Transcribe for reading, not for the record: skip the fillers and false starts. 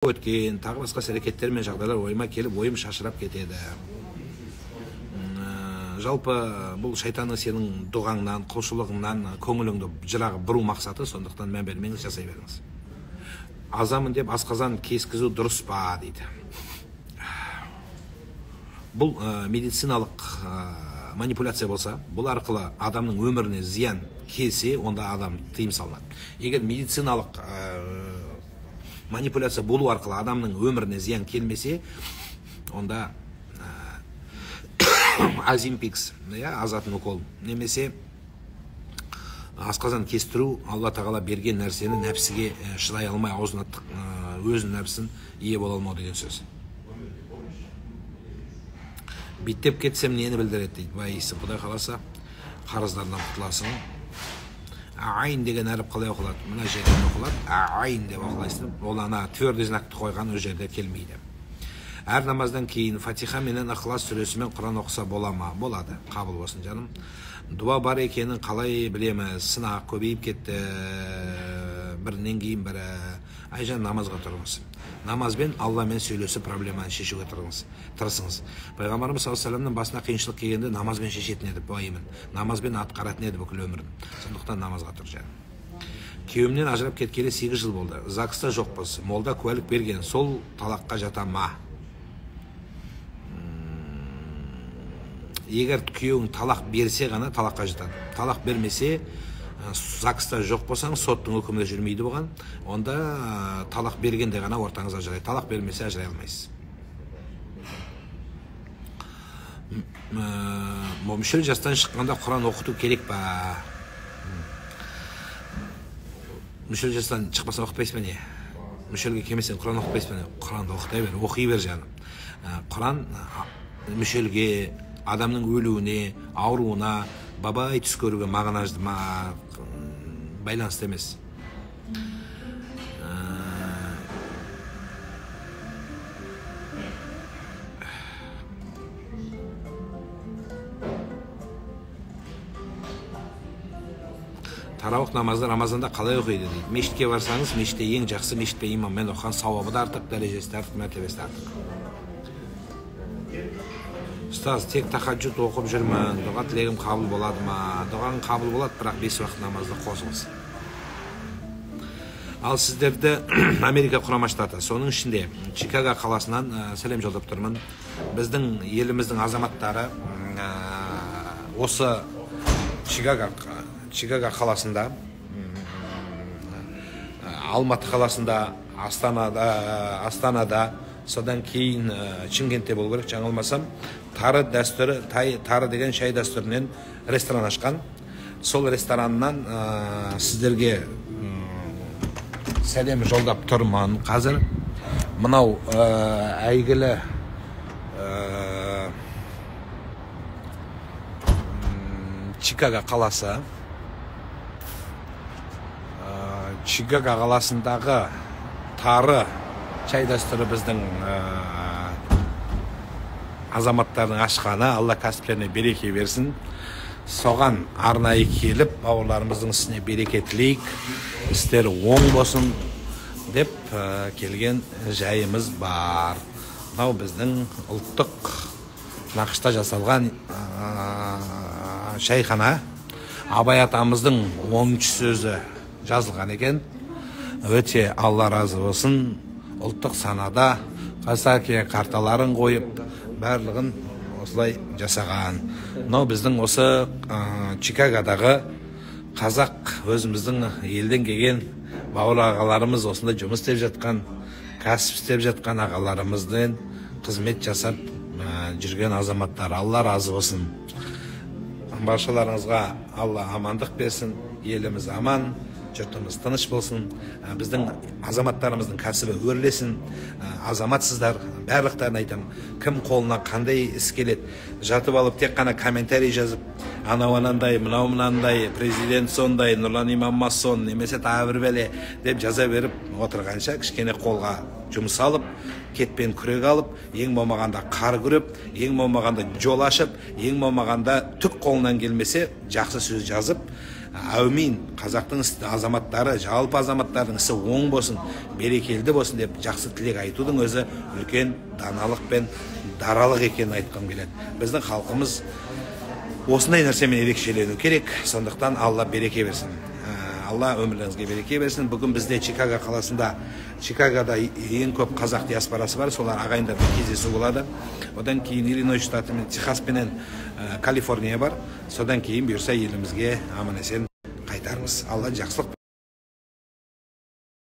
Өткен тағы басқа іс-әрекеттер мен жағдайлар ойыма келіп, ойым шашырап кетеді. Жалпы бұл шайтанның сенің дұғаңнан, құлшылығыңнан көңіліңді жырағы бұру мақсаты, сондықтан мән бермеңіз, жасай беріңіз. Азамын деп асқазан кескізу дұрыс па дейді. Бұл медициналық манипуляция болса, бұл арқылы адамның өміріне зиян келсе, онда адам тыйым салынады. Егер медициналық манипуляция болу арқылы адамның өміріне зиян келмесе, онда Азимпикс, азатын укол, немесе асқазан кестіру Алла тағала берген нәрсені нәпсіге шыдай алмай аузына өзінің нәпсін ие бола алмау деген сөз. Биттеп кетсем нені білдіреді дейді. Байысы, Құдай қаласа қарыздарынан құтыласың. Айн деген әріп қалай оқылады? Мына жерден оқылады. Айн деп оқылайсың. Ол ана твердый знакты қойған ол жерде келмейді. Әр намаздан кейін Фатиха менен Ықылас сүресімен Құран оқыса бола ма? Болады. Қабыл болсын жаным. Дуа бар екенін қалай білеміз? Сынақ көбейіп кетті. Бірінен кейін бірі. Айжан, намазға тұрыңыз. Намазбен Алламен сөйлесіп проблеманы шешуге тырысыңыз. Пайғамбарымыз саллаллаху алейхи вассаламның басына қиыншылық келгенде намазбен шешетін еді, уайымын. Намазбен атқаратын еді бүкіл өмірін. Сондықтан намазға тұр жаным. Күйеуімнен ажырап кеткелі 8 жыл болды. ЗАГСта жоқпыз. Молда куәлік берген. Сол талаққа жата ма? Егер күйеуің талақ берсе ғана талаққа жатады. Талақ бермесе, ЗАГСта жоқ болсаң, соттың үкімі жүрмейді бұған. Онда талақ бергенде ғана ортаңыз ажырайды. Талақ бермесе ажырай алмайсыз. Мүшел жастан шыққанда Құран оқыту керек па? Мүшел жастан шықпасаң оқытпайсың ба не? Мүшелге келмесең Құран оқытпайсың ба не? Құранды оқыта бер, оқи бер жаным. Құран мүшелге, адамның өлуіне, ауруына, бабай түс көруге мағынажды байланысты емес. Тарауық намазды Рамазанда қалай оқиды дейді. Мешітке барсаңыз, мешітте ең жақсы мешітпе имаммен оқыған сауабы да артық, дәрежесі де артық, мәртебесі де артық. Ұстаз, тек тахаджуд оқып жүрмін, дұға тілегім қабыл болады ма? Дұғаң қабыл болады, бірақ 5 уақыт намазды қосыңыз. Ал сіздерді Америка Құрама Штаты, соның ішінде Чикаго қаласынан сәлем жолдап тұрмын. Біздің еліміздің азаматтары осы Чикаго қаласында, Алматы қаласында, Астанада, содан кейін Шымкентте болу керек, жаңылмасам, тары дәстүрі, тары деген шай дәстүрінен ресторан ашқан. Сол рестораннан сіздерге сәлем жолдап тұрмын қазір. Мынау әйгілі Чикаго қаласы. Чикаго қаласындағы тары шай дәстүрі біздің азаматтардың ашқаны. Алла кәсіптеріне береке берсін. Соған арнайы келіп, бауырларымыздың ісіне береке тілейік, істері оң болсын деп келген жайымыз бар. Мынау біздің ұлттық нақышта жасалған шайхана. Абай атамыздың 10 сөзі жазылған екен. Өте Алла разы болсын. Ұлттық санада қасаке карталарын қойып, барлығын осылай жасаған. Мынау біздің осы Чикагодағы қазақ, өзіміздің елден келген бауыр ағаларымыз, осында жұмыс істеп жатқан, кәсіп істеп жатқан ағаларымыздан қызмет жасап жүрген азаматтар. Алла разы болсын. Баршаларыңызға Алла амандық берсін, еліміз аман, жұртымыз тыныш болсын, біздің азаматтарымыздың кәсібі өрлесін. Азаматсыздар, барлықтарын айтамын, кім қолына қандай іс келеді, жатып алып тек қана комментарий жазып, анау анандай, мынау мынандай, президент сондай, Нұрлан имам масон, немесе тағы бір бәле деп жаза беріп отырғанша, кішкене қолға жұмыс алып, кетпен күрек алып, ең болмағанда қар күреп, ең болмағанда жол ашып, ең болмағанда түк қолынан келмесе жақсы сөз жазып, Әумин, қазақтың азаматтары, жалпы азаматтардың ісі оң болсын, берекелді болсын деп жақсы тілек айтудың өзі үлкен даналық пен даралық екенін айтқым келеді. Біздің халқымыз осындай нәрсемен ерекшелену керек. Сондықтан Алла береке берсін. Алла өмірлеріңізге береке берсін. Бүгін бізде Чикаго қаласында, Чикагода ең көп қазақ диаспорасы бар, солар ағайындармен кездесу болады. Одан кейін Иллиной штаты мен Техас пенен Калифорния бар. Содан кейін, бұйырса, елімізге аман есен қайтармыз. Алла жақсылық